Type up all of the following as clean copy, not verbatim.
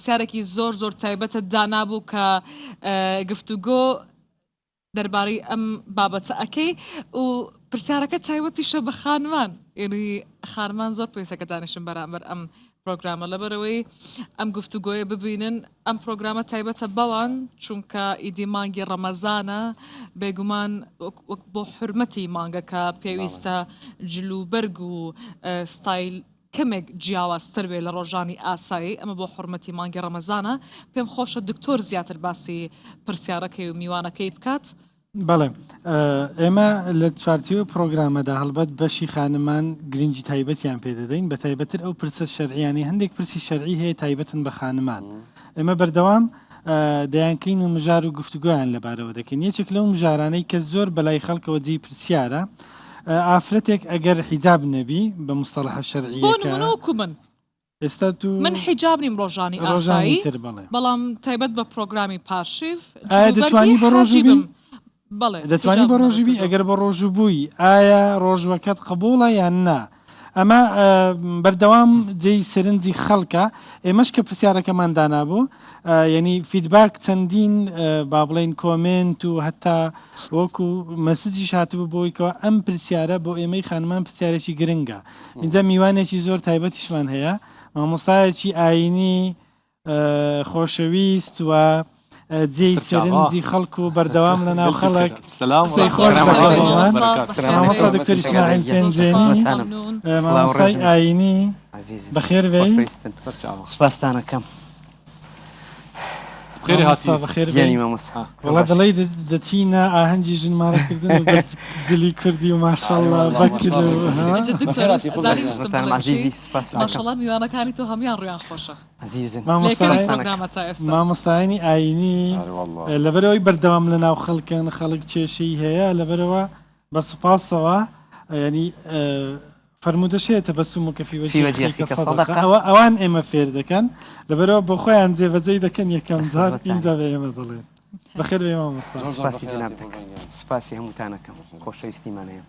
پرسیارێکی زۆر زۆر تایبەتت دانابوو کە گفتوگۆ دەربارەی ئەم بابەتە ئەکەی و پرسیارەکە تایبەتیشە بە خانمان یعنی خانمان زۆر پێویستە کە دانیشن بەرامبەر ئەم پرۆگرامە لەبەرەوەی ئەم گفتوگۆیە ببینن ئەم پرۆگرامە تایبەتە بەوان چونکە ئیدی مانگی ڕەمەزانە بێگومان وەک بۆ حورمەتی مانگەکە پێویستە جلوبەرگ و ستایل کەمێک جیاوازتر بێ لە ڕۆژانی ئاسایی، ئەمە بۆ حوڕمەتی مانگی ڕەمەزانە، پێم خۆشە دکتۆر زیاتر باسی پرسیارەکەی و میوانەکەی بکات. بەڵێ ئێمە لە چوارچێوەی پڕۆگرامەدا هەڵبەت بەشی خانمان گرنگی تایبەتیان پێ دەدەین، بە تایبەتر ئەو پرسە شەرعیانەی هەندێک پرسی شەرعی هەیە تایبەتن بە خانمان ئێمە بەردەوام دەیانکەین و مژار و گفتوگۆیان لەبارەوە دەکەین یەکێک لەو مژارانەی کە زۆر بەلای خەڵکەوە جێی پرسیارە ئافرەتێک ئەگەر حیجاب نەبی بە مستەڵەحە بۆ شەرعییەکە نمونە وەکو من ئێستا تو من حیجاب نیم ڕۆژانی ڕۆژانی ئاسایی تر بەڵێ بەڵام تایبەت بە پرۆگرامی پارشیڤ ئایا جلوبەرگی دەتوانی بە ڕۆژوو بی حاجیبم بەڵێ دەتوانی حیجابم بە لەبەر ڕۆژوو بی کردووە. ئەگەر بە ڕۆژوو بووی ئایا ڕۆژوەکەت قبوڵە یان نا ئەمە بەردەوام جێی سەرنجی خەڵکە ئێمەش کە پرسیارەکەمان دانابوو یعنی feedback چەندین با بڵێین comment و هەتا وەکو message یش هاتبوو بۆی کەوا ئەم پرسیارە بۆ ئێمەی خانمان پرسیارێکی گرنگە اینجا میوانێکی زۆر تایبەتیشمان هەیە مامۆستایەکی ئاینی خۆشەویست و جێی سەرنجی خەڵک و بەردەوام لە ناو خەڵک قسەی خۆش مامۆستا دکتۆر ئیسماعیل پێنجێنی مامۆستای ئاینی بەخێر بێی سپاستانەکەم بەخێر هاتی بەخێر بێی مامۆستا وەڵا دەڵێی دەچینە ئاهەنگی ژن مارەکردن و بە جلی کوردی و ماشاءاللە بەکر و ها؟ ئینجا دکتۆر ئەزانی ویستم بڵێم چی؟ عەزیزی سپاس ماشاءاللە میوانەکانی تۆ هەموویان ڕوویان خۆشە عەزیزن لە یەکەمی مامۆستای پرۆگرامە تا ئێستا. مامۆستایانی ئایینی لەبەرئەوەی بەردەوام لەناو خەڵکن خەڵک کێشەی هەیە لەبەرئەوە بە سوپاسەوە یانی فەرموودەش هەیە تبسمک فی وجه فی وجه اخیک اخیک صدقە صدقە. ئەوە ئەوان ئێمە فێر دەکەن لەبەرئەوە بۆ خۆیان جێبەجێی دەکەن یەکەم جار خزمەتتان. ئینجا بە ئێمە دەڵێن بەخێر بێی مامۆستا. زۆر زۆر سوپاسی بەخێر جەنابت هاتی دەکەم قوربان گیان. سوپاسی هەمووتان ئەکەم خۆشەویستیمان هەیە.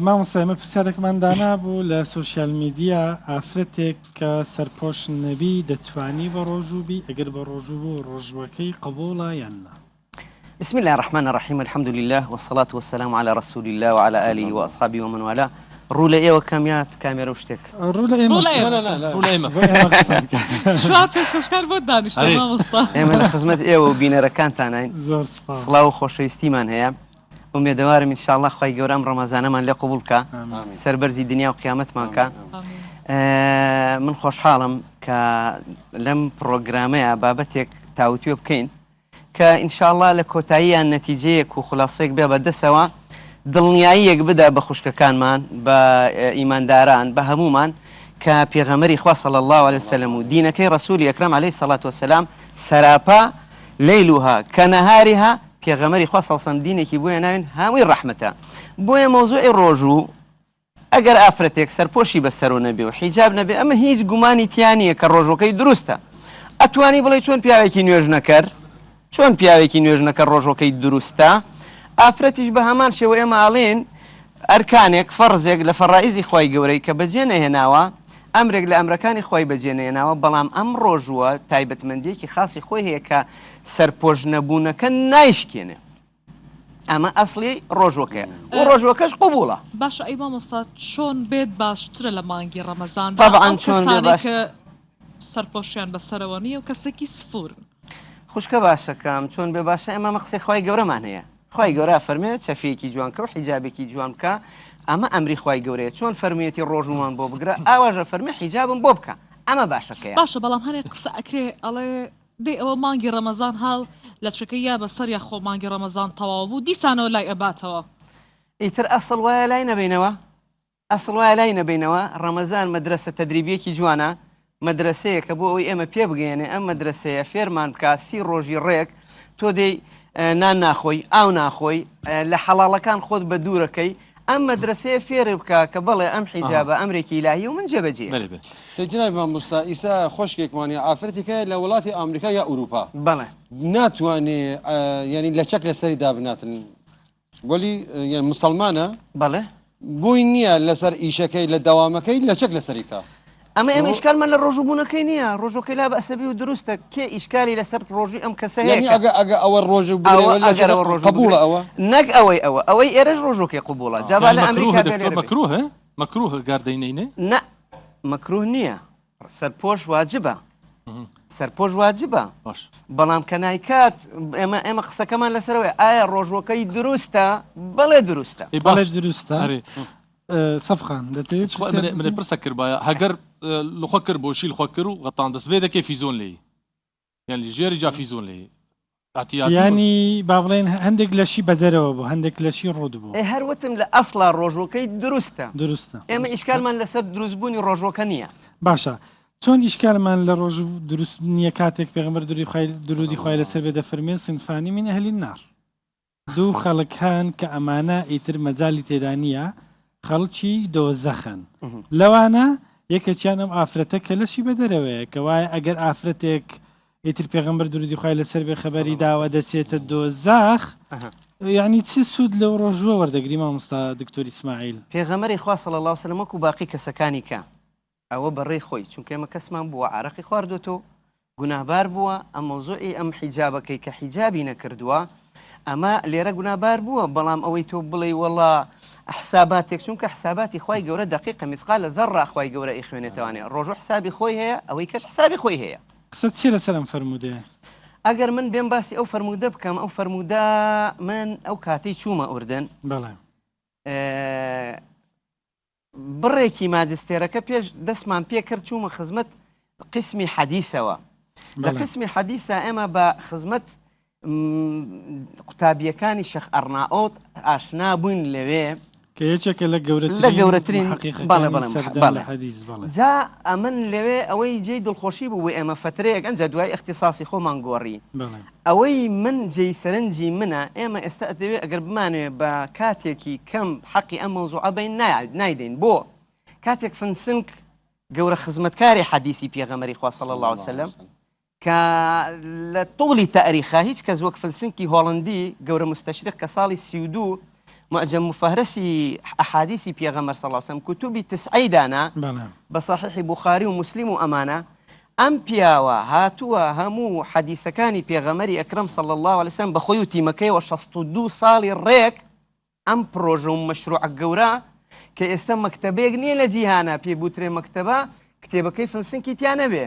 مامۆستا ئێمە پرسیارێکمان دانابوو لە social media ئافرەتێک کە سەرپۆش نەبی دەتوانی بە ڕۆژوو بی ئەگەر بە ڕۆژوو بوو ڕۆژوەکەی قبوڵە یان نا؟ بسم اللە الرحمن الرحیم الحمد للە والصلاة والسلام علی رسول اللە وعلی آله وأصحابه ومن والاه ڕوو لە ئێوە کەم یا کامێرە و شتێک ڕوو لە ئێمە ڕوو لە ئێمە نا نا نا ڕوو لە ئێمە بۆ ئێمە قسە بکە. چوار پێشکەشکار بۆت دانیشتووە ئەرێ. مامۆستا ئێمە لە خزمەت ئێوە و بینەرەکانتانین زۆر سپاس سڵاو و خۆشەویستیمان هەیە ئومێدەوارم ان شاء اللە خوای گەورە ئەم ڕەمەزانەمان لێ قبوڵ بکا ئامین. سەربەرزی دنیا و قیامەتمان کا ئامین. ئێ، من خۆشحاڵم کە لەم پڕۆگرامەیە بابەتێک تاوتوێ بکەین کە ان شاء اللە لە کۆتاییان نەتیجەیەک و خولاسەیەک بێ بە دەسەوە دڵنیاییەک بدا بە خوشکەکانمان بە ئیمانداران بە هەموومان کە پێغەمبەری خوا صلی اللە علیه وسلم و دینەکەی ڕەسولی ئەکرەم علیه الصلاة والسلام سەراپا لەیلها کەنەهاریها پێغەمبەری خوا صلی اللە علیه وسلم دینێکی بۆیە ناوین هەمووی ڕەحمەتە بۆیە مەوزوعی ڕۆژوو ئەگەر ئافرەتێک سەرپۆشی بەسەرۆ نەبێ و حیجاب نەبێ ئەمە هیچ گومانی تیا نییە کە ڕۆژوەکەی دروستە ئەتوانی بڵێ چۆن پیاوێکی نوێژ نەکەر چۆن پیاوێکی نوێژ نەکەر ڕۆژوەکەی دروستە ئافرەتیش بە هەمان شێوە ئێمە ئاڵێن ئەرکانێک فەرزێک لە فەڕائیزی خوای گەورەی کە بەجێ نەهێناوە ئەمرێک لە ئەمرەکانی خوای بەجێ نەهێناوە بەڵام ئەم ڕۆژووە تایبەتمەندیەکی خاصی خۆی هەیە کە سەرپۆش نەبوونەکە نایشکێنێ ئەمە ئەسڵی ڕۆژوەکەیە و ڕۆژوەکەش قبوڵە. باشە ئەی مامۆستا چۆن بێت باشترە لە مانگی ڕەمەزاندا طبعا ئەو چۆن بێ کەسانەی باش کە سەرپۆشیان بەسەرەوە نییە و کەسێکی سفورن. خوشکە باشەکەم چۆن بێ باشە ئێمە ئەمە قسەی خوای گەورەمان هەیە خوای گەورە فەرمێ چەفیەکی جوان کە و حیجابێکی جوان بکە ئەمە ئەمری خوای گەورەیە چۆن فەرموویەتی ڕۆژوومان بۆ بگرە ئاواژە فەرمێ حیجابم بۆ بکە ئەمە باشەکەیە. باشە بەڵام هەنێک قسە ئەکرێ ئەڵێ دەی ئەوە مانگی ڕەمەزان هاو لەچەکەی یا بەسەر یا خۆ مانگی ڕەمەزان تەواو بوو دیسانەوە لای ئەباتەوە. ئیتر ئەسڵ وایە لای نەبەینەوە ئەسڵ وایە لای نەبەینەوە ڕەمەزان مەدرەسە تەدریبیەکی جوانە مەدرەسەیەکە بۆ ئەوەی ئێمە پێ بگەیەنێ ئەم مەدرەسەیە فێرمان بکا سی ڕۆژی ڕێک تۆ دێی نان ناخۆی ئاو ناخۆی لە حەڵاڵەکان خۆت بە دوورەکەی ئەم مەدرەسەیە فێر بکە کە بەڵێ ئەم حیجابە ئەمرێکی ئیلاهی و من جێبەجێ بەێ بێ تە جنابی مامۆستا ئیسا خۆشکێکمان یا ئافرەتێک هەیە لە وڵاتی ئامریکا یا ئوروپا بەڵێ ناتوانێ یعنی لەچەک لەسەری دابناتن وەلی یان مسلمانە بەڵێ بۆی نییە لەسەر ئیشەکەی لە دەوامەکەی لەچەک لەسەری کا. ئەمە ئێمە ئیشکالمان لە ڕۆژووبوونەکەی نییە، ڕۆژووەکەی لا بەئسە بی و دروستە، کێ ئیشکالی لەسەر ڕۆژووی ئەم کەسە هەیە یانی ئەگە ئەگە ئەوە ڕۆژوو بگرێ ئەوە ئەگەر ئەوە ڕۆژوو قبوڵە ئەوە؟ نەک ئەوەی ئەوە ئەوەی ئێرەش ڕۆژووەکەی قبوڵە جا با لە ئەمریکا بێ لێرە بێ. مەکروهە مەکروهە گار دەینەینێ؟ نا مەکروه نییە سەرپۆش واجبە سەرپۆش واجبە باش بەڵام کە نایکات ئێمە ئێمە قسەکەمان لەسەرەوەی ئایا ڕۆژوەکەی دروستە بەڵێ دروستە ئەی بەڵێ باش دروستە ئەرێ سەفخان دەتەوێت خۆ منێ منێ پرسە کردبایە هەگەر لخۆ کرد بۆشی لخۆ کرد و غەتان دەست بێ دەکەی فیزۆن لێی یان ژێری جا فیزۆن لێی احتیاطی ینی با بڵێن هەندێک لەشی بەدەرەوە بوو هەندێک لەشی ڕوود بوو ئێ هەر وتم لە ئەسڵا ڕۆژوەکەی دروستە دروستە ئێمە ئیشکالمان لەسەر دروستبوونی ڕۆژوەکە نییە. باشە چۆن ئیشکالمان لە ڕۆژ دروست نییە کاتێک پێغەمبەر دروی خوای درودی خوای لەسەر بێ دەفەرموێ صنفان من اهل النار دوو خەڵک هەن کە ئەمانە ئیتر مەجالی تێدا نییە خەڵکی دۆزەخن لەوانە یەکێکیان ئەم ئافرەتە کە لەشی بەدەرەوەیە کەوایە ئەگەر ئافرەتێک ئیتر پێغەمبەر درودی خوای لەسەر بێ خەبەری داوە دەچێتە دۆزەخ یعنی چ سوود لەو ڕۆژووە وەردەگری مامۆستا دکتۆر ئیسماعیل؟ پێغەمبەری خوا صلی اللە علیە وسلم وەکو باقی کەسەکانی کە ئەوە بە ڕێی خۆی چونکە ئێمە کەسمان بووە عارەقی خواردۆتەوە گوناهبار بووە ئەم مەوزوعی ئەم حیجابەکەی کە حیجابی نەکردووە ئەمە لێرە گوناهبار بووە بەڵام ئەوەی تۆ بڵێی وەڵا حساباتێک چونکە حساباتی خوای گەورە دەقیقە مثقال ذرە خوای گەورە ئەیخوێنێتەوانێ ڕۆژوو حسابی خۆی هەیە ئەوەی کەش حسابی خۆی هەیە. قسەت چیە لەسەر ئەم فەرموودەیە؟ ئەگەر من بێم باسی ئەو فەرموودە بکەم ئەو فەرموودە من ئەو کاتەی چوومە ئوردن بەڵێ. بڕێکی ماجستێرەکە پێش دەستمان پێکرد چوومە خزمەت قسمی حەدیسەوە لە قسمی حەدیسە ئێمە بە خزمەت قوتابیەکانی شەخ ئەرنائۆت ئاشنا بووین لەوێ کە یەکێکە لە گەورەترین لە گەورەترین بەڵێ بەڵێ بەڵێ حەدیث بەڵێ جا ئەمن لەوێ ئەوەی جێی دڵخۆشی بوو بۆ ئێمە فترەیەک ئەنجا دوای اختصاصی خۆمان گۆڕی ئەوەی من جێی سەرنجی منە ئێمە ئێستا ئەتەوێ ئەگەر بمانەوێ بە کاتێکی کەم حەقی ئەم مەوزوعە بەین نایدەین بۆ کاتێک فنسنک گەورە خزمەتکاری حەدیسی پێغەمبەری خوا صلی اللە علیه وسلم کە لە طولی تاریخا هیچ کەس وەک فنسنکی هۆڵندی گەورە مستشرق کە ساڵی 32 معجم مفهرسی ئەحادیسی پێغەمبەر صلی اللە علیه وسلم کتوبی تسعەی دانا بە صحیح بوخاری و مسلم و ئەمانە ئەم پیاوە هاتووە هەموو حەدیسەکانی پێغەمبەری ئەکرەم صلی اللە علیە وسلم بە خۆی و تیمەکەیەوە 62 ساڵی ڕێک ئەم پڕۆژە و مەشروعە گەورە کە ئێستا مەکتەبەیەک نییە لە جیهانا پێی بوترێ مەکتەبە کتێبەکەی فنسنکی تیا نەبێ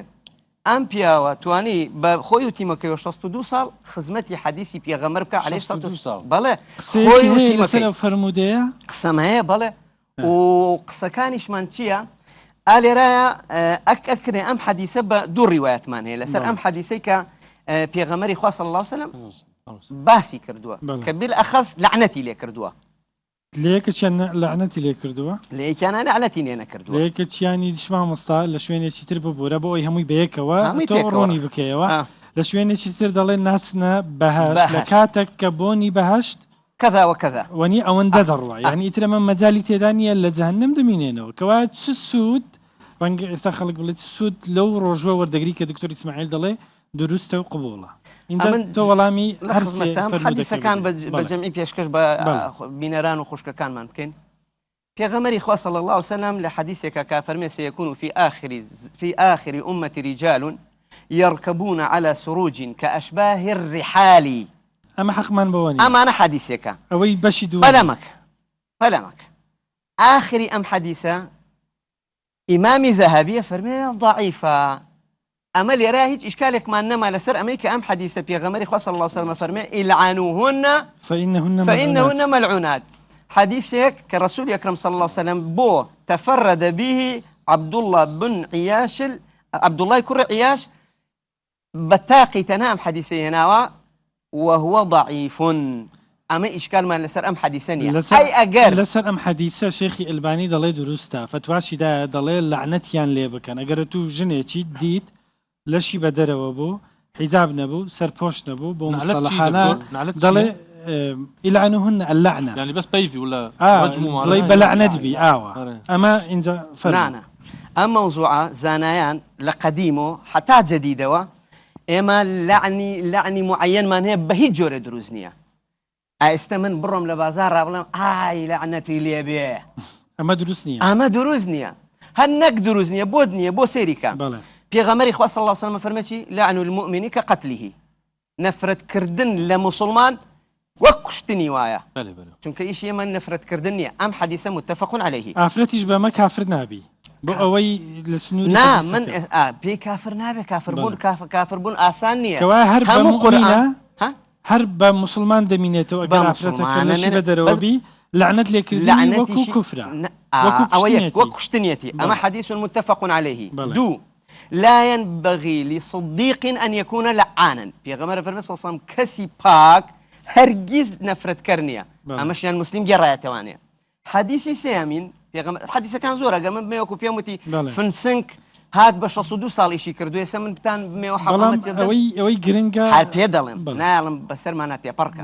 ئەم پیاوە توانی بە خۆی و تیمەکەیەوە 62 ساڵ خزمەتی حەدیسی پێغەمبەر بکا عەلەیهی سڵات 62 ساڵ. بەڵێ قسەیەکی خۆی و هەیە لەسەر تیمەکەی ئەو فەرموودەیە؟ قسەم هەیە بەڵێ و قسەکانیشمان چییە؟ ئا لێرایە ئەک ئەکرێ ئەم حەدیسە بە دوو ڕیوایەتمان هەیە لەسەر ئەم حەدیسەی کە پێغەمبەری خوا صلی الله علیه وسلم باسی کردووە کە بالأخص لەعنەتی لێ کردووە. لە یەکێکیان لەعنەتی لێ کردووە. لە یەکیانە لەعنەتی لێ نەکردووە. لە یەکێکیانیش مامۆستا لە شوێنێکی تر ببورە بۆ ئەوەی هەمووی بەیەکەوە تۆ ڕوونی بکەیەوە لە شوێنێکی تر دەڵێ ناچنە بەهەشت لە کاتێک کە بۆنی بەهەشت کذا وکذا. وەنی ئەوەندە دەڕوا یانی ئیتر ئەمە مەجالی تێدا نییە لە جەهەنەم دەمینێنەوە کەوایە چ سوود ڕەنگە ئێستا خەڵک بڵێ چ سوود لەو ڕۆژوە وەردەگری کە دکتۆر ئیسماعیل دەڵێ دروستە و قبوڵە ئینجا ئەمن تۆ وەڵامی لە هەر سێ خزمەتتام فەرموودەکە حەدیسەکان بدەی بە بەڵێ جەمعی پێشکەش بە بەڵێ بینەران و خوشکەکانمان بکەین پێغەمبەری خوا صلی اللە علیە وسلم لە حەدیسێکا کە فەرمێ سیکون فی آخر فی آخر امتی رجال یرکبون علی سروج کاشباه الرحال. ئەمە حەقمان بەوە نییە. ئەمانە حەدیسێکە. ئەوەی بەشی دووەمی. پەلەمەکە پەلەمەکە ئاخری ئەم حەدیسە ئیمامی ذەهەبی ئەفەرمێ ضعیفە ئەمە لێرە هیچ ئیشکالێکمان نەما لەسەر ئەمەی کە ئەم حەدیسە پێغەمبەری خوا صلی الله علیه وسلم فەرمێ العنوهن فإنهن فإنهن ملعونات حديثێک کە رسول ئەکرم صلی الله علیه وسلم بۆ تفرد به عبد الله بن عياش عبد الله کوڕی عیاش بە تاقی تەنها ئەم حەدیسەی هێناوە وهو ضعیف ئەمە ئیشکالمان لەسەر ئەم حەدیسە نیە لەسەر ئەی ئەگەر. لەسەر ئەم حەدیسە شێخی ئەلبانی دەڵێ دروستە فەتواشی دایە دەڵێ لەعنەتیان لێ بکەن ئەگەر ئەتوو ژنێکیت دیت لەشی بە دەرەوە بوو حیجاب نەبوو سەرپۆش نەبوو بۆ نەعلەت چی مستەڵەحانە دکتۆر نەعلەت دەڵێ چیە؟ العنوهن اللعنە یانی بەس پەیڤی ولا ئا ڕەجم و بڵێی مانە بە لەعنەت بی ئاوا ئەرێ. ئەمە ئینجا فەرموو. نا نا ئەم مەوزوعە زانایان لە قەدیمۆ حەتا جەدیدەوە ئێمە لەعنی لەعنی معەیەنمان هەیە بە هیچ جۆرێ دروست نییە ئایستە من بڕۆم لە بازاڕا بڵێم ئای لەعنەتی لێبێ ئەمە دروست نییە ئەمە دروست نییە. هەر نەک دروست نییە بۆت نییە بۆ سەیری کە بەڵێ. پێغەمبەری خوا صلی اللە علیه وسلم فەرمێ چی لعن المؤمن كقتله نەفرەت کردن لە موسڵمان وەک کوشتنی وایە بەلێ بەلێ. چونکە ئیشی ئێمە نەفرەت کردن نییە ئەم حەدیسە متفق علیه. ئافرەتیش بەمە کافر نابی بۆ ئەوەی لە سنووری نا من حەدیسەکە. ئا پێی کافر نابێ کافر بوون بەڵێ. کاف کافر بوون ئاسان نییە کەوایە هەر بە هەموو موئمینە قورئان ها هەر بە موسڵمان دەمینێتەوە بە ئەگەر ئافرەتەکە موسڵمانە لەشی مێنێ بە دەرەوە بەس بی لەعنەت لێکردنی وەکوو لەعنەتیشی کوفرە نا ئا وەکوو ئەوە یەک وەک کوشتنیەتی کوشتنیەتی ئەمە بەڵێ حەدیث متفق علیه بەڵێ. دوو لا ينبغي لصديق ان يكون لعانا پێغەمبەر فەرمی صلی الله علیه وسلم کەسی پاک هەرگیز نەفرەتکەر نییە بەڵێ. ئەمەشیان مسلم گێڕایەتەوانێ حەدیسی سێیەمین پێغەمبەر حەدیسەکان زۆرە گەر من بمەوە وەکو پێم وتی بەڵێ. فنسنک هات بە 62 ساڵ ئیشی کردو ئێستا من بتان بمەوە بەڵام حەقەمەت پێ بدەن ئەوەی ئەوەی گرنگە هەر پێ دەڵێم بەڵێ. نایەڵم بەسەرمانا تێپەڕکە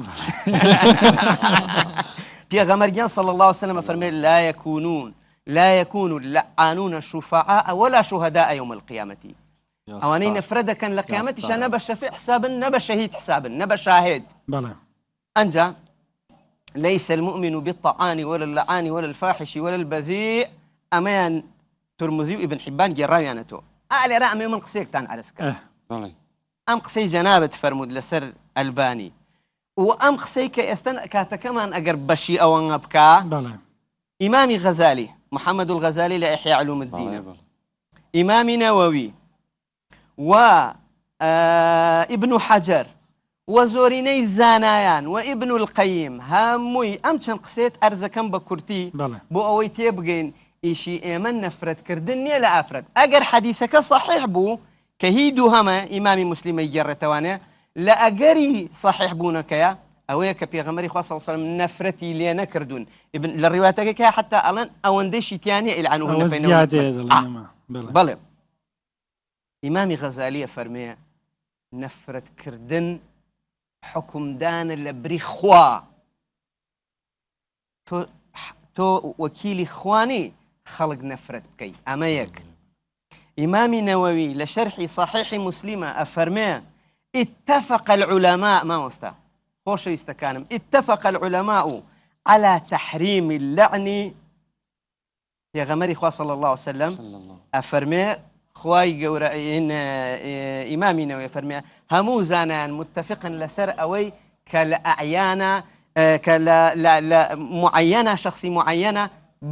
پێغەمبەر گیان صلی الله علیه وسلم فەرمێ لا يكونون لا يكون اللعانون شفعاء ولا شهداء يوم القيامة ئەوانەی نەفرە دەکەن لە قیامەتیشا نە بە شەفیع حسابن نە بە شەهید حسابن نە بە شاهد بەڵێ ئەنجا ليس المؤمن بالطعان ولا اللعان ولا الفاحش ولا البذيء ئەمەیان ترمذی و ابن حبان گێڕاویانەتەوە ئا لێرە ئەمەی من قسەیەکتان عەرز کەم بەڵێ ئەم قسەی جەنابت فەرموود لەسەر ئەلبانی و ئەم قسەی کە ئێستن کاتەکەمان ئەگەر بەشی ئەوەنگە بکا بەڵێ ئیمامی غەزالی محمد الغزالی لە احیاء علوم الدین ئیمامی نەوەوی و ئیبن حەجەر و زۆرینەی زانایان و ئیبن القەیم هەمووی ئەم چەند قسێت ئەرزەکەم بە کورتی بۆ ئەوەی تێبگەین ئیشی ئێمە نەفرەتکردن نییە لە ئافرەت ئەگەر حەدیسەکە صحیح بوو کە هی دووهەمە ئیمامی موسلیمەی گێڕێتەوانێ لە ئەگەری صحیح بوونەکەیە ئەوەیە کە پێغەمبەری خوا صلی اللە علیه وسلم نەفرەتی لێ نەکردوون ابن لە ڕیوایەتەکەی کە حتی ئەڵێن ئەوەندەیشی تیا نییە العنوهن ئەوە فإنهن زیادەیە آه. دەڵێن ئەمە بەڵێ بەڵێ ئیمامی غەزالیە فەرمێ نەفرەتکردن حوکمدانە لە بری خوا تۆ تۆ وەکیلی خوانی خەڵک نەفرەت بکەی ئەمە یەک ئیمامی نەوەوی لە شەرحی صحیحی مسلمە ئەفەرمێ اتفق العلماء مامۆستا خۆشەویستەکانم اتفق العلماء على تحريم اللعن پێغەمبەری خوا صلی اللە علیە وسلم ئەفەرمێ خوای گەورە ئیمامی نەوەی فەرمێ هەموو زانایان متفقن لەسەر ئەوەی کە لە ئەعیانە کە لە معەنە شخصی معەنە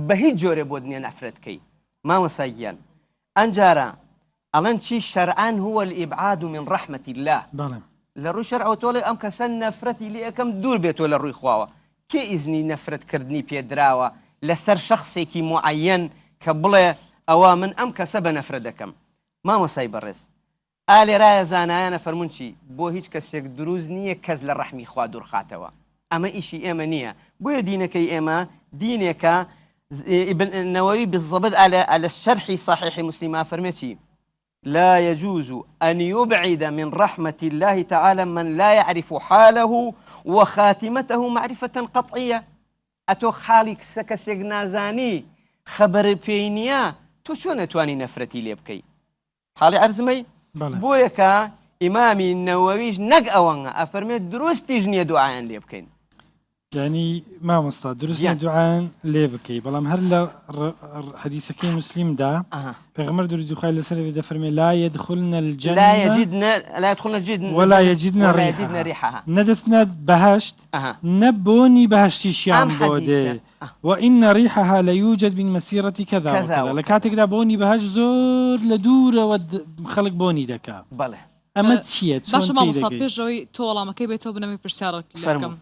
بە هیچ جۆرێ بۆت نییە نەفرەت کەی مامۆستا گیان ئەنجارە ئەڵێن چی شەرعان هو الابعاد من رحمة اللە بەڵێ. لە ڕووی شەرعەوە تۆ ئەڵێی ئەم کەسە نەفرەتی لێ ئەکەم دوور بێتەوە لە ڕووی خواوە کێ ئیزنی نەفرەت کردنی پێ دراوە لەسەر شەخسێکی موعەیەن کە بڵێ ئەوە من ئەم کەسە بە نەفرەت دەکەم مامۆسای بەڕێز ئا لێرایە زانایان ئەفەرموون چی بۆ هیچ کەسێک دروست نییە کەس لە ڕەحمی خوا دوورخاتەوە ئەمە ئیشی ئێمە نییە بۆیە دینەکەی ئێمە دینێکە ابن نەوەوی بالضبط على شرح صحيح مسلم فەرمێ چی لا يجوز أن يبعد من رحمة الله تعالى من لا يعرف حاله وخاتمته معرفة قطعية ئەتۆ خاڵی کسە کەسێک نازانی خەبەر پێی نییە تۆ چۆن ئەتوانی نەفرەتی لێ بکەی حاڵی عەرزمەی بەڵێ. بۆیە کە ئیمامی نەوەویش نەک ئەوەنگە ئەفەرمێ دروستیش نییە دوعایان لێ بکەین. یانی مامۆستا دروست نیە گیان. دوعایان لێ بکەی بەڵام هەر لە حەدیسەکەی موسلیمدا ئەها. پێغەمبەر درودی خوای لەسەر بێ دەفەرمێ لا يدخلن الجنة لا يجدن لا يدخلن الجنة ولا يجدن ولا يجدن ريحها ريحها نە دەچنە بەهەشت ئەها. نە بۆنی بەهەشتیشیان ئەم بۆ دێ حەدیسە ئە. وان ریحها لیوجد من مسیرە کذا کذا وکذا لە وکذا. کاتێکدا بۆنی بەهەشت زۆر لە دوورەوە خەڵک بۆنی دەکا بەڵێ. ئەمە چییە چۆن باشە تێی مامۆستا دەگەی؟ پێش ئەوەی تۆ وەڵامەکەی بێتەوە بنەمای پرسیارێک لێ فەرموو. بکەم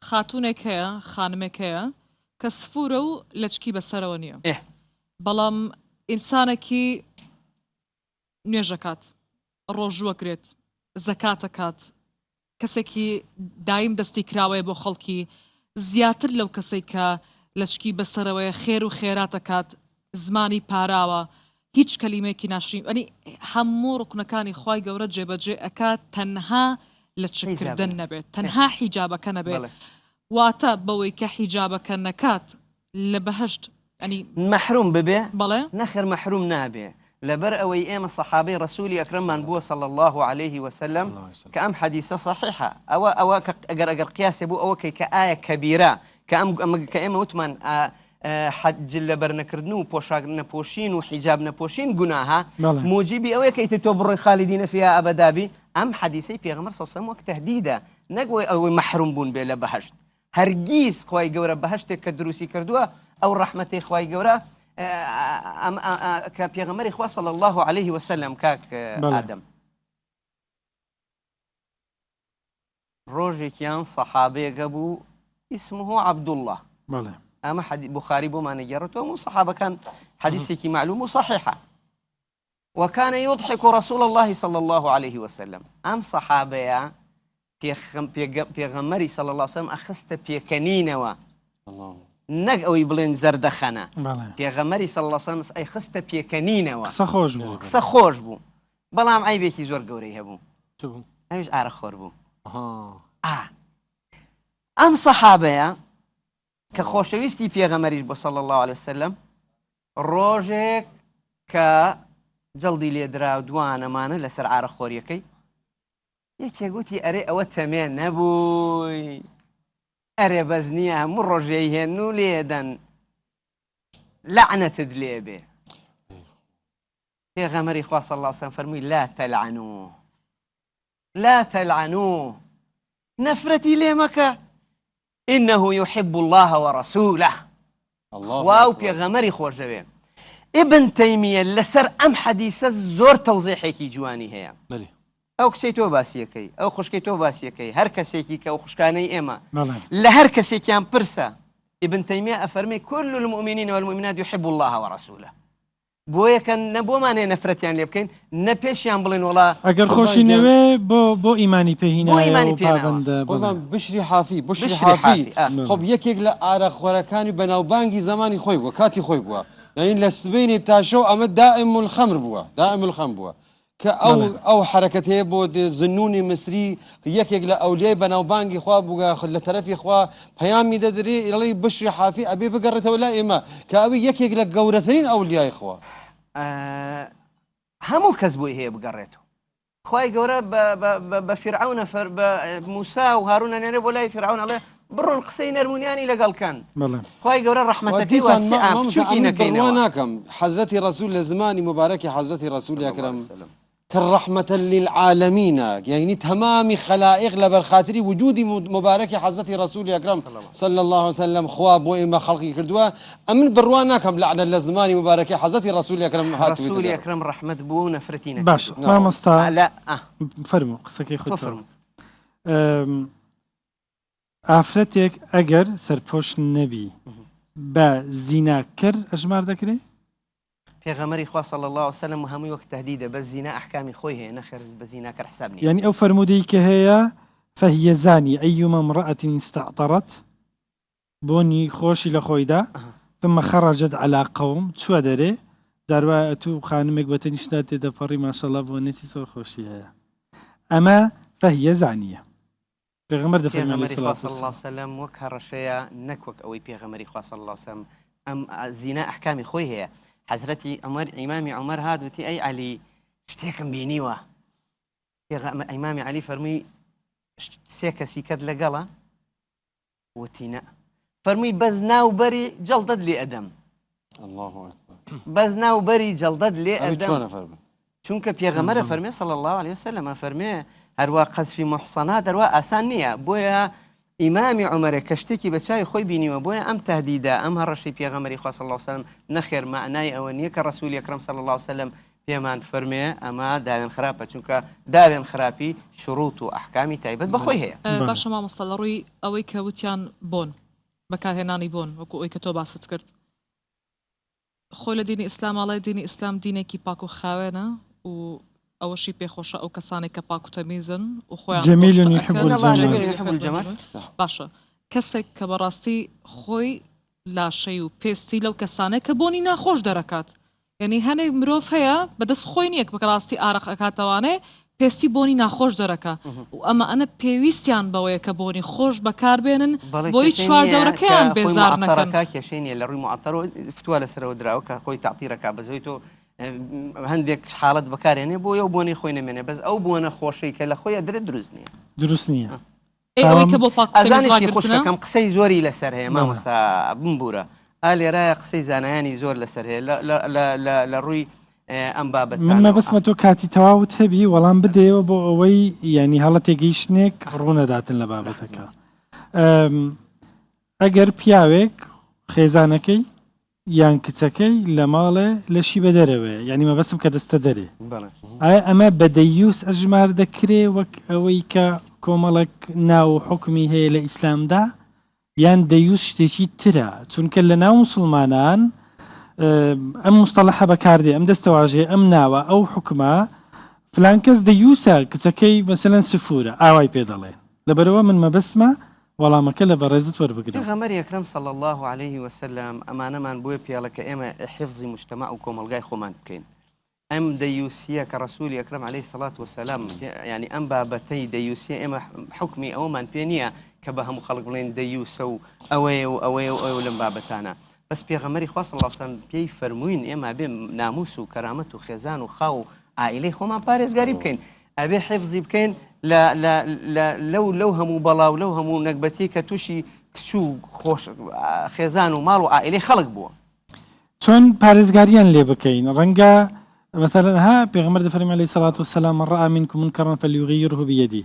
خاتوونێک هەیە خانمێک هەیە کە سفورە و لەچکی بەسەرەوە نییە ئێ. بەڵام ئینسانێکی نوێژەکات ڕۆژووەگرێت زەکاتەکات کەسێکی دایم دەستی کراوەیە بۆ خەڵکی زیاتر لەو کەسەی کە لەچکی بەسەرەوەیە خێر و خێرات ئەکات زمانی پاراوە هیچ کەلیمەیەکی ناشرین ئەنی هەموو ڕوکنەکانی خوای گەورە جێبەجێ ئەکات تەنها لەچک حیجاب کردن نەبێت. نەبێت تەنها حیجابەکە نەبێت بەڵێ. واتە بەوەی کە حیجابەکە نەکات لە بەهەشت ئەنی. مەحروم ببێ؟ بەڵێ. نەخێر مەحروم نابێ لەبەر ئەوەی ئێمە سەحابەی ڕەسولی ئەکرەممان بووە صلی اللە علیه وسلم کە ئەم حەدیسە صحیحە ئەوە ئەوە کە ئەگەر ئەگەر قیاسێ بۆ ئەوە کەی کە ئایا کەبیرە کە ئەم ئەمە کە ئێمە وتمان ئا حەج جل لەبەر نەکردن و پۆشاک نەپۆشین و حیجاب نەپۆشین گوناهە موجیبی ئەوەیە کە ئیتر تۆ بڕۆی خالیدینە فیها ئەبەدا بی ئەم حەدیسەی پێغەمبەر صلی الله علیه و سلم وەک تەهدیدە نەک وەی ئەوەی مەحروم بوون بێ لە بەهەشت هەرگیز خوای گەورە بەهەشتێک کە دروستی کردووە ئەو ڕەحمەتەی خوای گەورە کە پێغەمبەری خوا صلی الله علیه وسلم کاک ئادەم ڕۆژێکیان سەحابەیەک هەبوو اسمه عبداللە بەڵێ. ئەمە حەدی بوخاری بۆمان ئەگێڕێتەوە هەموو سەحابەکان حەدیسێکی معلوم و صحیحە وكان يضحك رسول الله صلى الله عليه وسلم ئەم سەحابەیە پێغەمبەری صلى الله عليه وسلم ئەخستە پێکەنینەوە نەک ئەوەی بڵێن زەردەخەنە پێغەمبەری صلى الله عليه وسلم ئەی خستە پێکەنینەوە قسە خۆش بوو قسە خۆش بوو بەڵام عەیبێکی زۆر گەورەی هەبوو ئەویش ئارەقخۆر بوو ئەم سەحابەیە کە خۆشەویستی پێغەمەریش بۆ صلی الله عليه وسلم ڕۆژێک کە جەڵدی لێدرا و دوانەمانە لەسەر ئارەخۆریەکەی یەکێک گوتی ئەرێ ئەوە تەمێ نەبووی ئەرێ بەس نییە هەموو ڕۆژێی هێن و لێدەن لەعنەتت لێبێ پێغەمبەری خوا صلی اللە علیە وسلم فەرمووی لا تلعنوه لا تلعنوه نەفرەتی لێ مەکە انه يحب الله ورسوله خوا و پێغەمەری خۆشدەوێ ابن تەیمیە لەسەر ئەم حەدیسە زۆر تەوزیحێکی جوانی هەیە ئەو کچەی تۆ باسیەکەی ئەو خوشکەی تۆ باسیەکەی هەر کەسێکی کە ئەو خوشکانەی ئێمە لە هەر کەسێکیان پرسە ابن تەیمیە ئەفەرمی كل المؤمنین والمؤمنات يحب الله ورسوله بۆیە کە نە بۆمان هەیە نەفرەتیان لێ بکەین نە پێشیان بڵێن وەڵا ئەگەر خۆشی نەوێ بۆ بۆ ئیمانی پێ بۆ هینایە ئیمانی و پێ ناوە. پابەندە بەڵێ. قوربان بشری حافی بشری بشری حافی حافی، ئا. خۆب یەکێک لە ئارەقخۆرەکانی بەناوبانگی زەمانی خۆی بووە کاتی خۆی بووە یانی لە سبەینێ تا شەو ئەمە دائم الخمر بووە دائم الخمر بووە کە ئەو ئەو حەرەکەتەیە بۆ زنونی مسری یەکێک لە ئەولیای بەناوبانگی خوا بووگە لە تەرەفی خوا پەیامی دەدرێ ئەڵێی بشری حافی ئەبێ بگەڕێتەوە لای ئێمە کە ئەوی یەکێک لە گەورەترین ئەولیای خوا. هەموو کەس بۆی هەیە بگەڕێتەوە خوای گەورە بە فیرعەونە فەر بە موسا و هارون ئەنێرێ بۆ لای فیرعەون ئەڵێ بڕۆن قسەی نەرمونیانی لەگەڵ کەن خوای گەورە ڕەحمەتەکەی واسیعە بچوکی نەکەینەوە. بڕوا ناکەم حەزرەتی ڕەسول لە زمانی موبارەکی حەزرەتی ڕەسولی ئەکرەم کە ڕەحمەتە للعالمینە یانی تەمامی خەلائیق لەبەر خاتری وجودی موبارەکی حەزرەتی ڕەسولی ئەکرەم صلی اللە علیە وسلم خوا بۆ ئێمە خەڵقی کردووە ئەمن بڕوا ناکەم لەعنەت لە زمانی موبارەکی حەزرەتی ڕەسولی ئەکرەم هاتوویتە ڕەسولی دەرەوە. ئەکرەم ڕەحمەت بووە و نەفرەتی باش نەکردووە. مامۆستا لا ئا فەرموو قسەکەی تۆ خۆت تەواو فەرموو. بکە. ئافرەتێک ئەگەر سەرپۆش نەبی بە زینا کەر ئەژمار دەکرێ؟ پێغەمبەری خوا صلی اللە علیە وسلم هەمووی وەک تەهدیدە بەس زینا ئەحکامی خۆی هەیە نەخێر بە زیناکەر حساب نیە. یانی ئەو فەرموودەی کە هەیە فهی زانیە ایما امرأة استعطرت بۆنی خۆشی لە خۆیدا ثم خرجت علی قوم چووە دەرێ جار وایە ئەتوو خانمێک بە تەنیشتدا تێدەپەڕی ماشاءاللە بۆنێکی زۆر خۆشی هەیە ئەمە فهی زانیە پێغەمبەر دەفەرمێ علیە پێغەمبەری خوا الصلوة صلی اللە والسلام. وسلم وەک هەڕەشەیە نەک وەک ئەوەی پێغەمبەری خوا صلی اللە وسلم ئەم زینا ئەحکامی خۆی هەیە حەزرەتی عومەر ئیمامی عومەر هات وتی ئەی عەلی شتێکم بینیوە پێغەمبەر ئیمامی عەلی فەرمووی سێ کەسی کەت لەگەڵە وتی نە فەرمووی بەس ناو بەری جەڵدەت لێ ئەدەم الله اکبر بەس ناو بەری جەڵدەت لێ ئەوی ئەدەم چۆنە فەرموو چونکە پێغەمبەرە فەرمێ صلی الله علیه وسلم فەرمێ هەروا قەزفی محصنات هەروا ئاسان نییە بۆیە ئیمامی عومەرێک کە شتێکی بە چاوی خۆی بینیوە بۆیە ئەم تهدیدە ئەم هەڕەشەی پێغەمبەری خوا صلی الله علیه وسلم نەخێر مەعنای ئەوە نییە کە ڕەسولی ئەکرەم صلی الله علیه وسلم پێمان بفەرمێ ئەمە داوێن خراپە چونکە داوێن خراپی شروط و ئەحکامی تایبەت بە خۆی هەیە. باشە مامۆستا لە ڕووی ئەوەی کە وتیان بۆن بەکارهێنانی بۆن وەکو ئەوەی کە تۆ باست کرد خۆی لە دینی ئیسلام ئەڵێ دینی ئیسلام دینێکی پاک و خاوێنە و ئەوەشی پێخۆشە ئەو کەسانێک کە پاک و تەمیزن و خۆیان جمیل خۆش یحب ئەکەن. الجمال. جمیل یحب الجمال. باشە کەسێک کە بەڕاستی خۆی لاشەی و پێستی لەو کەسانەیە کە بۆنی ناخۆش دەرەکات یعنی هەنێک مرۆڤ هەیە بەدەست خۆی نییە کە ڕاستی ئارەق ئەکاتەوانێ پێستی بۆنی ناخۆش دەرەکا و ئەمە ئەنە پێویستیان بەوەیە کە بۆنی خۆش بەکاربێنن بەڵێ بۆی کێشەی چوار نییە دەورەکەیان کە خۆی بێزار نەکەن. معطەرەکە کێشەی نییە لە ڕووی معطەرەوە فتوا لەسەرەوە دراوە کە خۆی تەعتیرەکا بەس ئەوی تۆ هەندێک حاڵەت بەکارێنێ بۆیە و بۆنی خۆی نەمێنێ بەس ئەو بۆنە خۆشەی کە لە خۆی ئەدرێت دروست نییە. دروست نییە. ئەی ئەوەی کە بۆ پاک و تەمیز ئەزانی چی ڕاگرتنە؟ خوشکەکەم قسەی زۆری لەسەر هەیە مامۆستا بمبورە. ئا لێرایە قسەی زانایانی زۆر لەسەر هەیە لە ڕووی ئەم بابەت من مەبەستمە تۆ کاتی تەواوت هەبی وەڵام بدەیەوە بۆ ئەوەی یعنی هەڵە تێگەیشتنێک ڕوونەداتن لە بابەتەکە ئەگەر پیاوێک خێزانەکەی یان کچەکەی لە ماڵێ لەشی بە دەرەوەیە یعنی مەبەستم کە دەستە دەرێ ئایا ئەمە بە دەیوس ئەژمار دەکرێ وەک ئەوەی کە کۆمەڵک ناو و حکومی هەیە لە ئیسلامدا یان دەیوس شتێکی ترە چونکە لە ناو موسڵمانان ئەم مستەڵەحە بەکاردێ ئەم دەستەواژەیە ئەم ناوە ئەو حوکمە فلان کەس دەیوسە کچەکەی مەسەلەن سفورە ئاوای پێ دەڵێن لەبەرئەوە من مەبەستمە وەڵامەکە لە بەڕێزت وەربگرم. پێغەمبەری ئەکرەم صلی اللە علیه وسلم ئەمانەمان بۆیە پێڵە کە ئێمە حفزی مجتمع و کۆمەڵگای خۆمان بکەین ئەم دەیوسیە کە ڕەسولی ئەکرەم علیە سڵات وسلام یعنی ئەم بابەتەی دەیوسیە ئێمە حکمی ئەوەمان پێ نییە کە بە هەموو خەڵک بڵێن دەیوسە و ئەوەیە و ئەوەیە و ئەو لەم بابەتانە بەس پێغەمەری خوا صلی الله علیه وسلم پێی فەرمووین ئێمە بێ ناموس و کەرامەت و خێزان و خاو و عائلەی خۆمان پارێزگاری بکەین ئەبێ حفزی بکەین لە لەو لەو هەموو بەڵا و لەو هەموو نەگبەتی کە تووشی کچ و خۆش خێزان و ماڵ و عائلەی خەڵک بووە. چۆن پارێزگاریان لێ بکەین ڕەنگە مثلا ها پێغەمبەر دەفەرمی علیه الصلاة والسلام من رأى منكم منكرا فليغيره بيده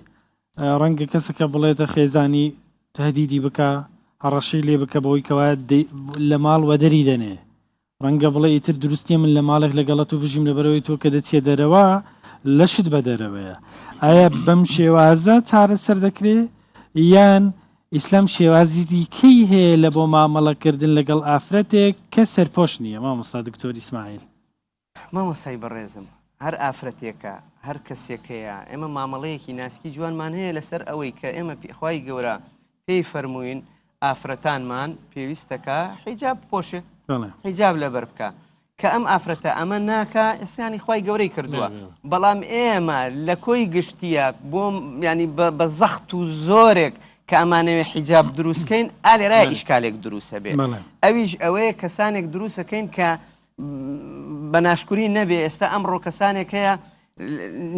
ڕەنگە کەسەکە بڵێتە خێزانی تهدیدی بکە هەڕەشەی لێ بکە بەوەی کەوا لە ماڵ وەدەری دەنێ ڕەنگە بڵێ ئیتر دروست نیە من لە ماڵێک لەگەڵە تۆ بژیم لەبەرەوەی تۆ کە دەچیە دەرەوە لەشت بە دەرەوەیە ئایا بەم شێوازە چارەسەر دەکرێ یان ئیسلام شێوازی دیکەی هەیە لە بۆ مامەڵەکردن لەگەڵ ئافرەتێک کە سەرپۆش نییە مامۆستا دکتۆر ئیسماعیل؟ مامۆستای بەڕێزم هەر ئافرەتێکە هەر کەسێکەیە ئێمە مامەڵەیەکی ناسکی جوانمان هەیە لەسەر ئەوەی کە ئێمە خوای گەورە پێی فەرمووین ئافرەتانمان پێویستەکە حیجاب بپۆشێ حیجاب لەبەر بکە کە ئەم ئافرەتە ئەمە ناکا ئیسیانی خوای گەورەی کردووە بەڵام ئێمە لە کۆی گشتیە بۆ ینی بە زەخت و زۆرێک کە ئەمانەوێ حیجاب دروستکەین ئالێرا ئیشکالێک دروستە بێ ئەویش ئەوەیە کەسانێک دروستەکەین کە بە ناشکوری نەبێ ئێستا ئەمڕۆ کەسانێک هەیە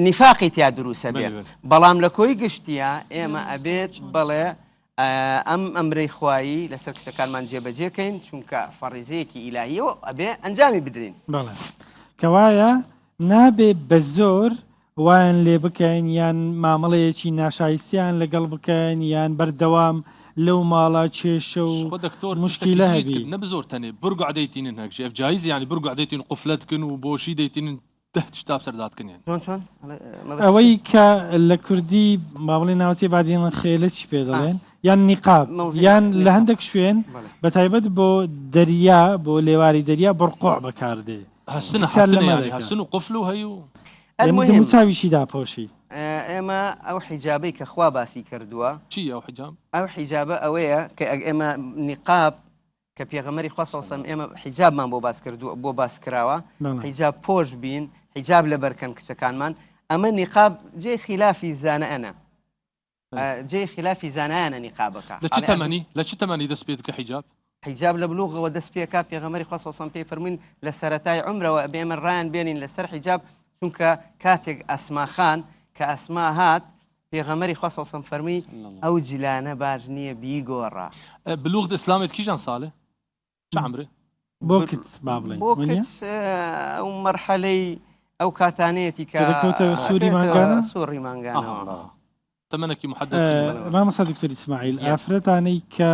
نیفاقی تیا دروستە بێ بەڵام لە کۆی گشتیە ئێمە ئەبێت بەڵێ ئەم ئەمرەی خوایی لەسەر کچەکانمان جێبەجێ کەین چونکە فەڕیزەیەکی ئیلاهیە و ئەبێ ئەنجامی بدرین. بەڵێ کەوایە نابێ بە زۆر وایان لێ بکەین یان مامەڵەیەکی ناشایستیان لەگەڵ بکەین یان بەردەوام لەو ماڵە کێشە و خۆ دکتۆر موشکیلە هەبی. نە بزۆر تەنێ برگع دەیتینن هەکژێ ئەف جایز یانی برگع دەیتین قفلە دکن و بۆشی دەیتینن دە تشتا بسەر دادکن یانی. چۆن چۆن؟ ئەوەی کە لە کوردی با بڵێین ناوچەی بادینان خێلە چی پێ دەڵێن یان نیقاب یان لە هەندێک شوێن بە تایبەت بۆ دەریا بۆ لێواری دەریا بڕقع بەکاردێ هەسن هەسن یانی هەسن و قفل و هەی و المهم چاویشی داپۆشی. ئێمە ئەو حیجابەی کە خوا باسی کردووە چی ئەو حیجاب؟ ئەو حیجابە ئەوەیە کە ئێمە نیقاب کە پێغەمبەری خوا صلی اللە علیه و سلم ئێمە حیجابمان بۆ باس کردووە بۆ باس کراوە حیجاب پۆش بین حیجاب لەبەرکەن کچەکانمان ئەمە نیقاب جێ خلافی زانایانە جێ خلافی زانایانە نیقابەکە لە چ تەمەنی لە چ تەمەنی دەست پێ دکە حیجاب حیجاب لە بلوغەوە دەست پێکا پێغەمبەری خوا صلی اللە علیه و سلم پێی فەرمووین لە سەرەتای عومرەوە ئەبێ ئێمە ڕایان بێنین لەسەر حیجاب چونکە کاتێک ئەسما خان کە ئەسما هات پێغەمبەری خوا صلی اللە علیه و سلم فەرمووی ئەو جلانە باش نییە بیگۆڕە. بلوغ د ئسلامێ کیژان سالێ؟ چ عەمرێ؟ بۆ کچ با بڵێین بۆ کچ ئەو مەرحەلەی ئەو کاتانەیەتی کە دەکەوتە سووری مانگانە سووری مانگانەوە تەمەنێکی محدد مامۆستا دکتۆر ئیسماعیل ئافرەتانەی کە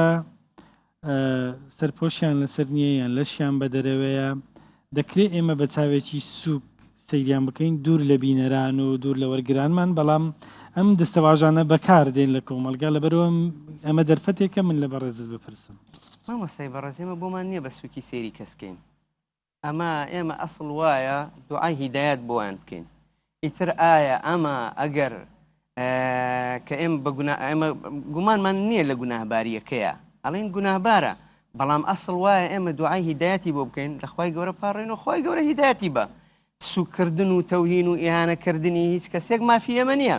سەرپۆشیان لەسەر نییە یان لەشیان بە دەرەوەیە دەکرێت ئێمە بە چاوێکی سووک سەیریان بکەین دوور لە بینەران و دوور لە وەرگرانمان بەڵام ئەم دەستەواژانە بەکار دێن لە کۆمەڵگا لەبەرئەوە ئەمە دەرفەتێکە من لە بەڕێزت بپرسم. مامۆستای بەڕێز ئێمە بۆمان نییە بە سووکی سەیری کەس کەین ئەمە ئێمە ئەسڵ وایە دوعای هیدایەت بۆیان بکەین ئیتر ئایا ئەمە ئەگەر کە ئێمە بە گونا ئێمە گومانمان نییە لە گوناهباریەکەیە ئەڵێن گوناهبارە بەڵام ئەسڵ وایە ئێمە دوعای هیدایەتی بۆ بکەین لە خوای گەورە پاڕێن و خوای گەورە هیدایەتی بە سوکردن و تەوهین و ئیهانەکردنی هیچ کەسێک مافی ئێمە نییە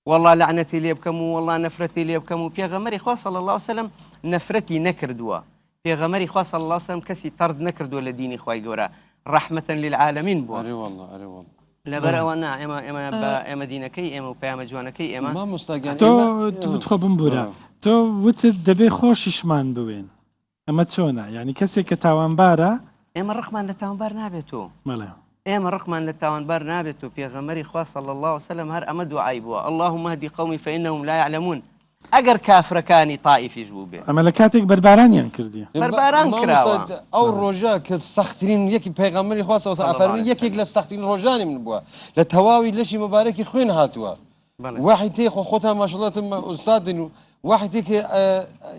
وەڵا لەعنەتی لێ بکەم و وەڵا نەفرەتی لێ بکەم و پێغەمبەری خوا صلی اللە علیه وسلم نەفرەتی نەکردووە پێغەمبەری خوا صلی اللە علیه وسلم کەسی تەرد نەکردووە لە دینی خوای گەورە ڕەحمەتەن للعالمین بووە ئەرێ واللە ئەرێ واللە. لەبەر ئەوە نا ئێمە ئێمە بە ئێمە دینەکەی ئێمە و پەیامە جوانەکەی ئێمە مامۆستا گیان تۆ ئێمە تخوا بمبورە تۆ وتت دەبێ خۆشیشمان بوێن. ئەمە چۆنە؟ یانی کەسێک کە تاوانبارە. ئێمە ڕقمان لە تاوانبار نابێتۆ. بەڵێ. ئێمە ڕقمان لە تاوانبار نابێتۆ، پێغەمبەری خوا صلی اللە علیە وسلم هەر ئەمە دوعای بووە، اللهم اهدی قومی فانهم لا یعلمون، ئەگەر کافرەکانی تائیفیش بووبێ. ئەمە لە کاتێک بەربارانیان کردیە. بەرباران کراوە. مامۆستا ئەو ڕۆژە کە سەخترین یەکی پێغەمبەری خوا صلی اللە علیە وسلم ئەفەرموێ یەکێک لە سەخترین ڕۆژانی من بووە لە تەواوی لەشی موبارەکی خوێن هاتووە وەحی تێ خۆ خۆتان ماشەڵاتم ئوستادن و وەحی تێ کە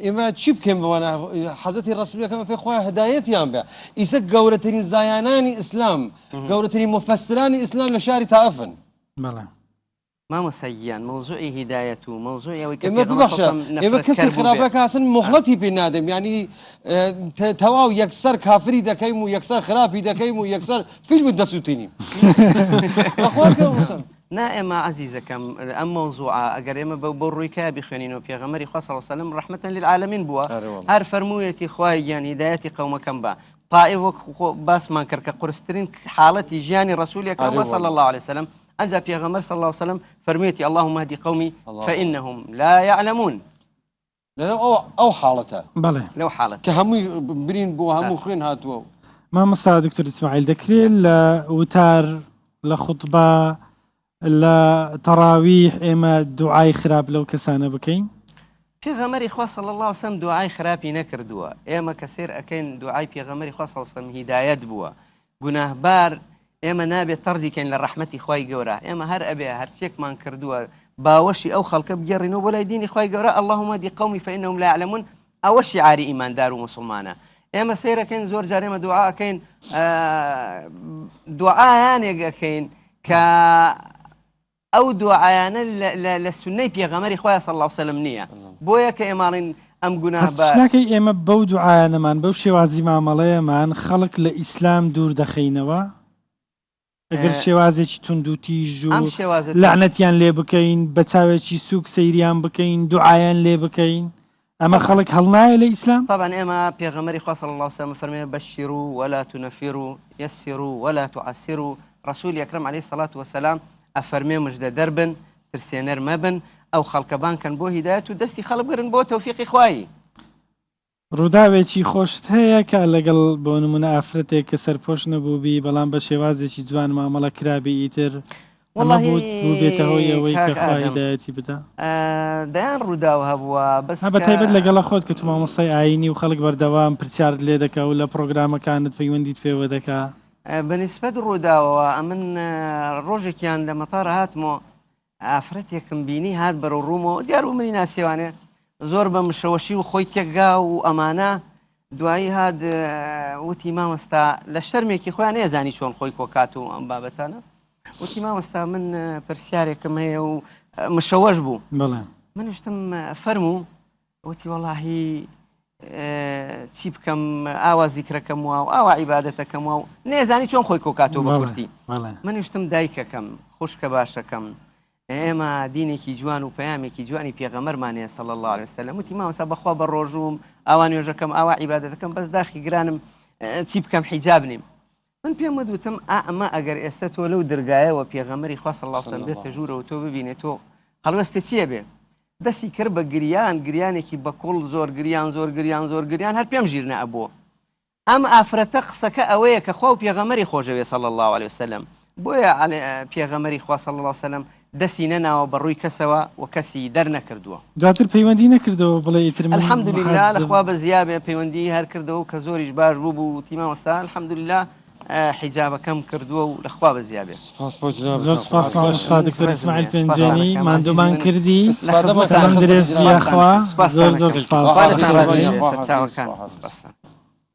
ئێمە چی بکەین بەوانە حەزەتی ڕەسوولەکەم فێ خۆیان هەدایەتیان بێ ئیسە گەورەترین زایانانی ئیسلام گەورەترین مفەسرانی ئیسلام لە شاری تائفن. بەڵێ. مامۆستا گیان مەوزوعی هیدایەت و مەوزوعی ئەوەی کە ئێمە پێغەمبەر ببەخشە صلی اللە علیه و سلم ئێمە نەفرەتکەر کەسی بووبێ خراپە کاسن مۆهڵەتی پێ نادەم یانی تەواو یەکسەر کافری دەکەیم و یەکسەر خراپی دەکەیم و یەکسەر فیلم دەسووتینیم بەخوا کە وسم. نا ئێمە عەزیزەکەم ئەم مەوزوعە ئەگەر ئێمە بە بۆ ڕووی کە بیخوێنینەوە پێغەمبەری خوا صلی اللە علیه و سلم رحمة للعالمین بووە ئەرێ واللە. هەر فەرموویەتی خوای گیان هیدایەتی قەومەکەم بە طائف وەک خۆ باسمان کرد کە قورسترین حاڵەتی ژیانی ڕەسوول یەکەم ئەرێ بووە صلی واللە. اللە علیه و سلم ئەنجا پێغەمبەر صلی اللە علیه و سلم فەرموویەتی اللهم اهد قومی اللە. فإنهم لا یعلمون لەناو ئەو ئەو حاڵەتە. بەڵێ. لەو حاڵەتە. کە هەمووی برین بووە هەموو خوێن هاتووە و. مامۆستا دکتۆر ئیسماعیل دەکرێ لە وتار لە خوتبە لە تەڕاویح ئێمە دوعای خراپ لەو کەسانە بکەین؟ پێغەمبەری خوا صلی اللە علیە وسلم دوعای خراپی نەکردووە ئێمە کە سەیر ئەکەین دوعای پێغەمبەری خوا صلی اللە علیە وسلم هیدایەت بووە گوناهبار ئێمە نابێت تەڕدی کەین لە ڕەحمەتی خوای گەورە ئێمە هەر ئەبێ هەرچێکمان کردووە باوەشی ئەو خەڵکە بگێڕینەوە بۆ لای دینی خوای گەورە اللهم اهد قومی فانهم لا يعلمون ئەوە شیعاری ئیماندار و موسڵمانە ئێمە سەیرەکەین زۆر جار ئێمە دوعا ئەکەین دوعایانێک ئەکەین کە ئەو دوعایانە لە سوننەی پێغەمبەری خوایە صلی اللە وسلم نییە بۆیە کە ئێمە ئەڵێین ئەم گوناه بە. هەستیش ناکەی ئێمە بەو دوعایانەمان بەو شێوازی مامەڵەیەمان خەڵک لە ئیسلام دوور دەخەینەوە؟ ئەگەر شێوازێکی توندوتیژ و لەعنەتیان لێ بکەین بە چاوێکی سووک سەیریان بکەین دوعایان لێ بکەین ئەمە خەڵک هەڵنایە لە ئیسلام؟ طبعا ئێمە پێغەمبەری خوا صلی اللە وسلم فەرمێ بشروا ولا تنفروا یسروا ولا تعسروا ڕەسولی ئەکرەم علیە الصلوة والسلام ئەفەرمێ مژدە دەر بن ترسێنەر مەبن ئەو خەڵکە بانگ کەن بۆ هیدایەت و دەستی خەڵک بگرن بۆ تەوفیقی خوایی. ڕووداوێکی خۆشت هەیە کە لەگەڵ بۆ نموونە ئافرەتێک کە سەرپۆش نەبووبی بەڵام بە شێوازێکی جوان مامەڵە کرابی ئیتر ئەمە وەڵاهی بووت بووبێتە هۆی ئەوەی کە کاک خوا ئادەم هیدایەتی بدا؟ دەیان ڕووداو هەبووە بەس ها بە کە. تایبەت لەگەڵە خۆت کە تو مامۆستای ئایینی و خەڵک بەردەوام پرسیارت لێ دەکا و لە پڕۆگرامەکانت پەیوەندیت پێوە دەکا. بە نیسبەت ڕووداوەوە ئەمن ڕۆژێکیان لە مەتار هاتمەوە ئافرەتێکم بینی هات بەرەو ڕوومەوە دیار بوو منی ناسیوانێ زۆر بە مشەوەشی و خۆی تێکگا و ئەمانە دوایی هات وتی مامۆستا لە شەرمێکی خۆیان نێزانی چۆن خۆی کۆکات و ئەم بابەتانە وتی مامۆستا من پرسیارێکم هەیە و مشەوەش بوو بەڵێ من وشتم فەرموو وتی وەڵاهی چی بکەم ئاوا زیکرەکەم وا و ئاوا عیبادەتەکەم وا و نێزانی چۆن خۆی کۆکاتەوە بە کورتی من وشتم دایکەکەم خوشکە باشەکەم ئێمە دینێکی جوان و پەیامێکی جوانی پێغەمەرمان هەیە صلی الله علیه وسلم وتی مامۆستا بەخوا بە ڕۆژووم ئاوا نوێژەکەم ئاوا عیبادەتەکەم بەس داخی گرانم چی بکەم حیجاب نیم من پێم وت وتم ئا ئەمە ئەگەر ئێستا تۆ لەو درگایەوە پێغەمبەری خوا صلی اللە علیه وسلم بێتە ژوورەوە تۆ ببینێ تۆ هەڵوێستت چییە بێ دەستی کرد بە گریان گریانێکی بەکوڵ زۆر گریان زۆر گریان زۆر گریان هەر پێم ژیر نەئەبوو ئەم ئافرەتە قسەکە ئەوەیە کە خوا و پێغەمبەری خۆشەوێ صلی اللە علیه وسلم بۆیە پێغەمبەری خوا صلی اللە علیه وسلم دەستی نەناوە بە ڕووی کەسەوە و کەسی دەرنەکردووە. دواتر پەیوەندی نەکردەوە بڵێ ئیتر من الحمدللە لە محەجم. خوا بەزیا بێ پەیوەندی هەر کردەوە کە زۆریش باش بوو بوو وتی مامۆستا الحمدللە حیجابەکەم کردووە و لە خوا بەزیا بێ. سپاس بۆ جنابتان زۆر سپاس قوربان. مامۆستا دکتۆر ڕێزم ئیسماعیل هەیە سپاستان پێنجوێنی ئەکەم عەزیزی ماندوومان من کردی لە استفادەمان خزمەتانم تەمەن کرد درێژ خزمەتی یاخوا جنابتان. سپاستان زۆر زۆر ئەکەم سپاس خوا لێتان خواحافیز ڕازی قوربان بێ خواحافیز سەرچاوەکان خواحافیز. سپاستان.